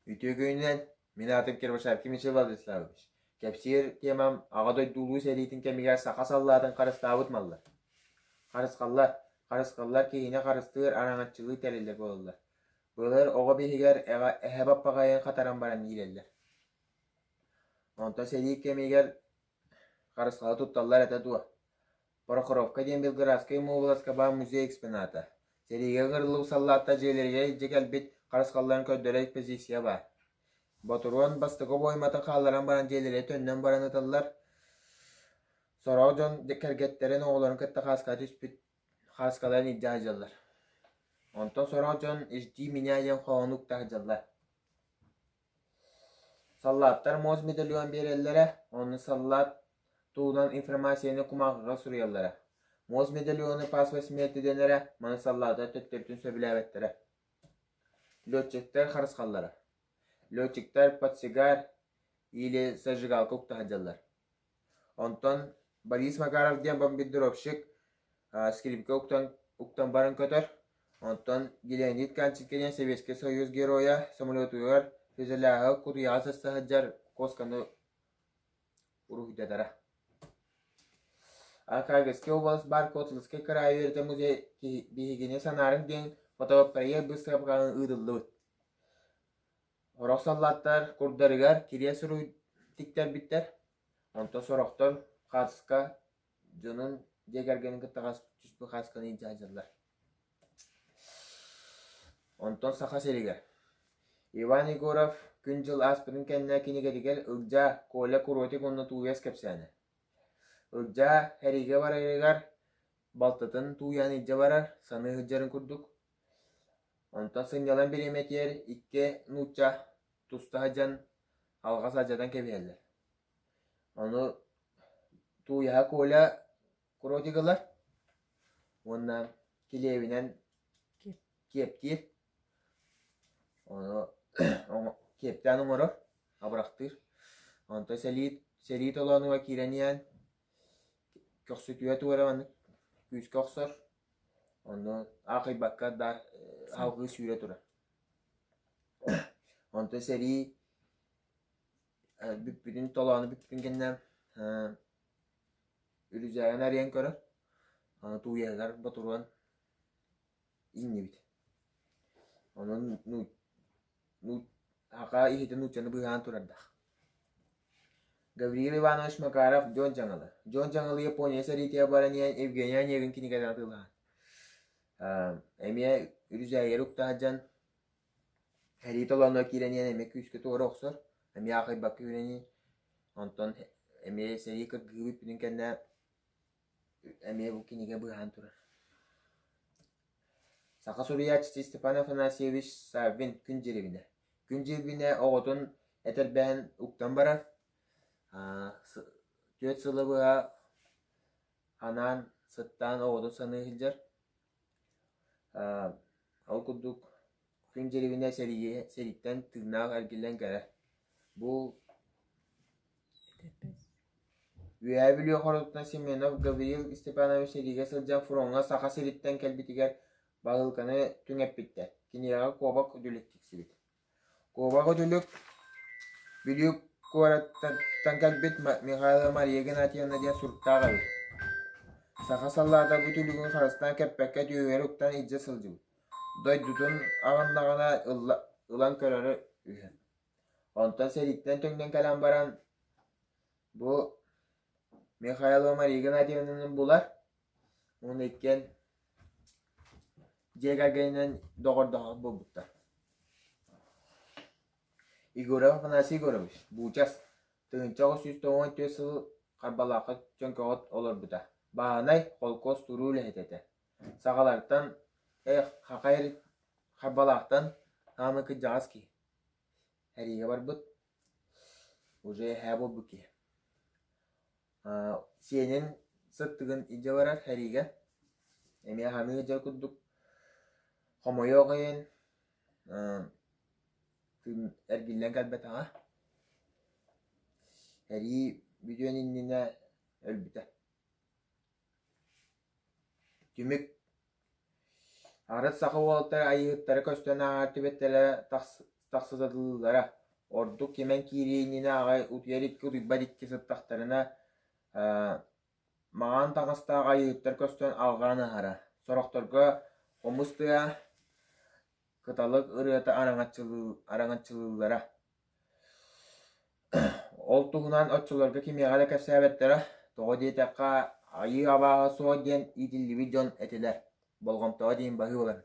Үтүө күнүнэн, мин аатым Кирбашаркин Михаил Владиславович. Кэпсиир темам Аҕа дойду Улуу сэриитин кэмигэр саха саллаатын харыстаабыт маллар. Харысхаллар, харысхаллар киһини харыстыыр араҥаччылыы тэриллэр буолаллар. Былыр оҕо биһигэр эһэ баппаҕайын хатаран баран иилэллэр. Онтон сэрии кэмигэр харысхалы тутталлар этэ дуо? Прохоровка диэн Белградскай уобаласка баар музей экспоната. Сэриигэ ыҥырыллыбыт саллааттар дьиэлэригэр илдьэ кэлбит харысхалларын көрдөрөр экспозиция баар. Ботуруон бастакы обойматын хаалларан баран дьиэлэригэр төннөн баран ыталлар. Сорох дьон кэргэттэрин, оҕолорун кытта хааскаҕа түспүт хааскаларын илдьэ сылдьаллар. Онтон сорох дьон «Жди меня» диэн хоһоону укта сылдьаллар. Саллааттар муос медальон биэрэллэрэ, онно саллаат туһунан информацияны кумааҕыга суруйаллара. Муос медальону паспорт смерти дэнэрэ, маны саллааттар төттөрүтүн сөбүлээбэттэрэ. Летчиктэр харысхаллара. Летчиктэр портсигар или зажигалка укта сылдьаллар. Онтон Борис Макаров диэн бомбардировщик скрипка уктан, уктан баран көтөр. Онтон Леонид Канченко диэн Советскай Союз Геройа самолетугар фюзеляһы кутуйаҕа сырса сылдьар куосканы уруһуйдатара. Архангельскай уобалас баар Котловскай кыраайы үөрэтэр музей биһигини санаарыҥ диэн фотопроект быыстапканы ыытыллыбыт. Сорох саллааттар курдарыгар кириэс суруй тиктэрбиттэр, онтон сорохтор хаска дьонун дьиэ кэргэнин кытта түспүт хаасканы илдьэ сылдьаллар. Онтон Саха сиригэр Иван Егоров күн-дьыл ааспытын кэннэ кинигэтигэр Ылдьаа, Коля Куротик уонна Тууйас кэпсээнэ. Ылдьаа эриигэ барарыгар балтытын тууйан илдьэ барар, саныы сылдьарын курдук. Онтон сынньалаҥ бириэмэтигэр икки нуучча туста сылдьан алҕас алдьатан кэбиһэллэр. Ону Тууйаһа Коля Куротик ылар уонна килиэбинэн киэптиир, ону киэптээн оҥорор, абырахтыыр. Онтон сэлии сэрии толоонугар киирэн иһэн көхсүтүгэр туора маннык күүскэ охсор, онно аахайбакка да салгыы сүүрэ турар. Онтон сэрии бүппүтүн толоону бүппүтүн кэннэ үрүзээгин арыйан көрөр, аны тууйаһыгар ботуруон иҥнибит. Онон саха иһитин нууччаны быыһаан турардаах. Гавриил Иванович Макаров Дьон Дьаҥылы. Дьон Дьаҥылы Япония сэриитигэр баран иһэн Евгений Онегин кинигэтин атыылаһан. Эмиэ үрүзээгэр укта сылдьан сэрии толооно киирэн иһэн эмиэ күүскэ туора охсор, эмиэ аахайбакка үүнэн Онтон эмиэ сэрии кыргыһыы бүппүтүн кэннэ эмиэ бу кинигэ быыһаан турар. Саха суруйааччыта Степан Афанасьевич Саввин Күн Дьирибинэ. Күн Дьирибинэ оҕотун этэрбэһин уктан барар, 4 сылы быһа анаан сыттаан оҕотун саныы сылдьар. Ол курдук Күн Дьирибинэ сэрииттэн тыыннаах эргиллэн кэлэр. Бу Үөһээ Бүлүү хоротуттан Семенов Гавриил Степанович сэриигэ сылдьан фроҥҥа Саха сириттэн кэлбитигэр баһыылканы түҥэппиттэр, киниэхэ куобах үдүлүк тиксибит. Куобах үдүлүк Бүлүү куораттан кэлбит Михайлова Мария Геннадьевна диэн суруктаах эбит. Саха саллаата бу түлүгүн харыстаан кэппэккэ түөһүгэр уктан илдьэ сылдьыбыт. Дойдутун аҕыннаҕына ылан көрөрө үһү. Онтон сэрииттэн төҥнөн кэлэн баран бу Михайлова Мария Геннадьевнаны булар уонна иккиэн дьиэ кэргэнинэн доҕордоһор буолбуттар. Егоров Афанасий Егорович, Буучас, 1994 сыл Харбалаахха Чөҥкөҕө олорбута. Бааһынай, холкуос туруу үлэһитэ этэ. Сахалартан эх, хахай Харбалаахтан хаамыы кырдьаҕас киһи. Эриигэ барбыт, уже эһээ буолбут киһи. Сиэнин сыттыгын илдьэ барар эриигэ. Эмиэ аһаныы дьэ курдук хомойуох иһин эргиллэн кэлбэтэҕэ. Эрии бүтүөн иннинэ өлбүтэ. Түмүк Арыт саха уолаттара айыыһыттара көстөн ааһар түбэлтэлэрэ. тахса сатыыллара, ордук кимэн киирии иннинэ аҕай утуйар икки утуйбат икки сыттахтарына маҥан таҥастаах айыыһыттар көстөн алҕаан аһара, сорохторго хомус тыа, кыталык ырыата араҥаччылыыллара. Ол туһунан оччолорго кимиэхэ да кэпсээбэттэрэ, тоҕо диэтэххэ, айыы абааһы суох диэн иитиллибит дьон этилэр, болҕомтоҕо диэн баһыы буолар.